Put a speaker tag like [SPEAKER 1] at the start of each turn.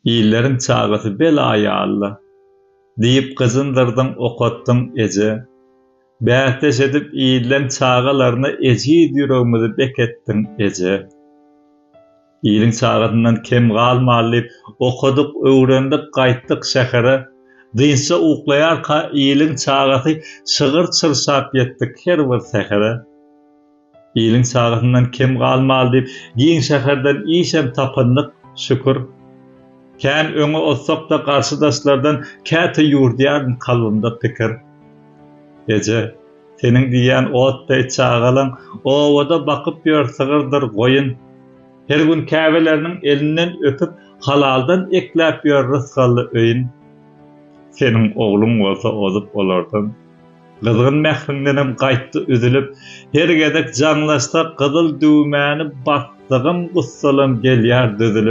[SPEAKER 1] Illeriň çagasy bela ýaly-la. Diýip gyjyndyrdyň, okatdyň, eje. Bäsdeş edip illeň çagalaryna ejiz ýüregimizi beketdiň, eje. Iliň çagasyndan kem galmaly diýip, okadyk, öwrendik, gaýtdyk şähere. Dynçda uklaýarka iliň çagasy şygyr çyrşap ýetdik her bir sähere. Iliň çagasyndan kem galmaly diýip, giň şäherden işem tapyndyk, şükür. Kän öňe ozsak-da garşydaşlardan käte ýüwürdýärin kalbymda pikir. Eje, seniň diýýän ot deý çagalaň obada bakyp ýör sygyrdyr goýun. Her gün käbeleriniň elinden öpüp, halaldan ekläp ýör rysgally öýün. Seniň ogluň bolsa ozup olardan. Gyzgyn mähriňdenem gaýtdy üzülip, Her gezek jaňlaşsak gyzyl düwmäni basdygym gussalam gelýär düzülip.